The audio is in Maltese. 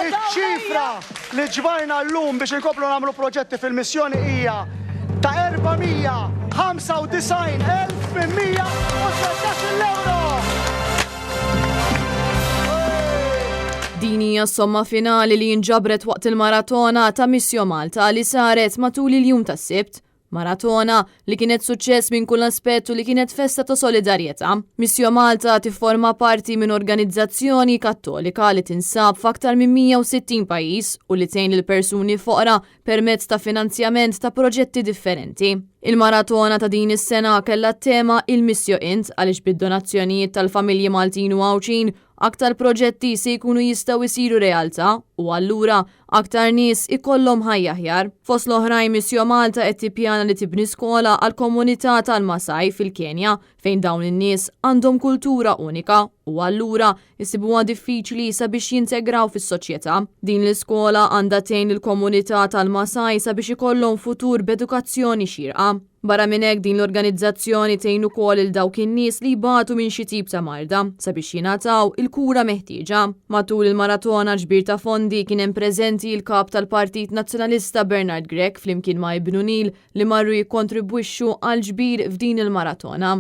Iċ-ċifra li ġbarna llum biex inkomplu nagħmlu proġetti fil-missjoni hija ta' 495,813 ewro! Din hija s-somma finali li inġabret waqt il-maratona ta' Missio Malta li saret matul il-jum tas-Sibt. Maratona li kienet suċċess minn kull aspett u li kienet festa ta' solidarjetà. Missio Malta tifforma parti minn organizzazzjoni Kattolika li tinsab f'aktar minn 160 pajjiż u li tgħin lil persuni foqra permezz ta' finanzjament ta' proġetti differenti. Il-maratona ta' din is-sena kellha t-tema Il-Missio Int għaliex bid-donazzjonijiet tal-familji Maltin u Għawdxin aktar proġetti se jkunu jistgħu jsiru realtà u allura aktar nies ikollhom ħajja aħjar. Fost l-oħrajn Missio Malta qed tippjana li tibni skola għall-komunità tal-Masai fil-Kenja fejn dawn in-nies għandhom kultura unika u allura jsibuha diffiċli sabiex jintegraw fis-soċjetà. Din l-iskola għandha tgħin lill-komunità tal-Masai sabiex ikollhom futur b'edukazzjoni xierqa. Barra minn hekk din l-organizzazzjoni tgħin ukoll lil dawk in-nies li jbatu minn xi tip ta' marda sabiex jingħataw il-kura meħtieġa. Matul il-maratona ġbir ta' fondi kien hemm preżenti l-Kap tal-Partit Nazzjonalista Bernard Grech flimkien ma' ibnu Neil li marru jikkontribwixxu għall-ġbir f'din il-maratona.